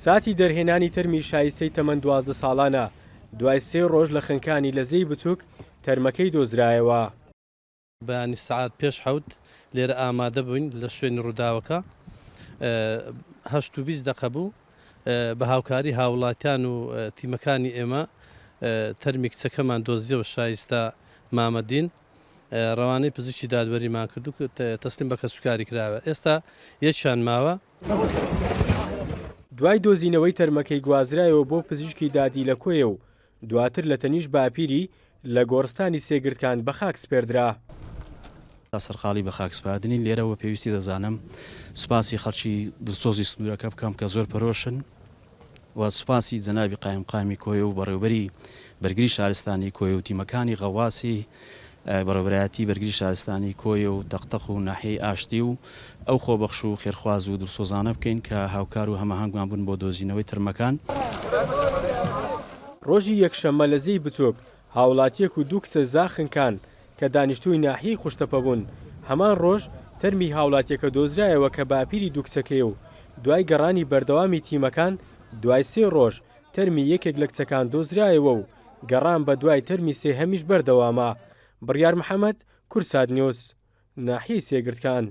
ساتی دەرهێنانی تەرمی شایستەی تەمەن 12 ساڵانە، دوای سێ ڕۆژ لە خنکانی لە زێی بچووک تەرمەکەی دۆزرایەوە. بەیانی سەعات پێش حەوت لێرە ئامادە بووین لە شوێنی ڕووداوەکە 8:20 دەقە بوو بە هاوکاری هاوڵاتیان و تیمەکانی ئێمە تەرمی کچەکەمان دۆزیەوە شایستە مامەدین ڕەوانەی پزیشکی دادوەریمان کرد و تەسلیم بە کەسوکاری کراوە ئێستا یەکیان ماوە. دوای دۆزینەوەی تەرمەکەی گوازرایەوە بۆ پزیشکی دادی لە کۆیە و دواتر لە تەنیشت باپیری لە گۆڕستانی سێگردکان بە خاک سپێردرا. تا سەرقاڵی بە خاک سپاردنین، لێرەوە پێویستی دەزانم سوپاسی خەڵکی دڵسۆزی سنوورەکە بکەم کە زۆر پەرۆشن و سوپاسی جەنابی قایمقامی کۆیە و بەڕێوبەری بەرگری شارستانی کۆیە و تیمەکانی غەواسی بەڕێوبەرایەتی بەرگری شارستانی کۆیە و تەقتەق و ناحیەی ئاشتی و ئەو خۆبەخش و خێرخواز و دڵسۆزانە بکەین کە هاوکار و هەماهەنگمان بوون بۆ دۆزینەوەی تەرمەکان. ڕۆژی یەکشەممە لە زێی بچوک، هاوڵاتییەک و دوو کچە زا خنکان کە دانیشتووی ناحیەی قوشتەپە بوون، هەمان ڕۆژ تەرمی هاوڵاتییەکە دۆزرایەوە کە باپیری دوو کچەکەیە و دوای گەڕانی بەردەوامی تیمەکان دوای سێ ڕۆژ تەرمی یەکێک لە کچەکان دۆزرایەوە و گەڕان بەدوای تەرمی سێهەمیش بەردەوامە. بڕیار محەمەد، کوردسات نیوز، ناحیەی سێگردکان.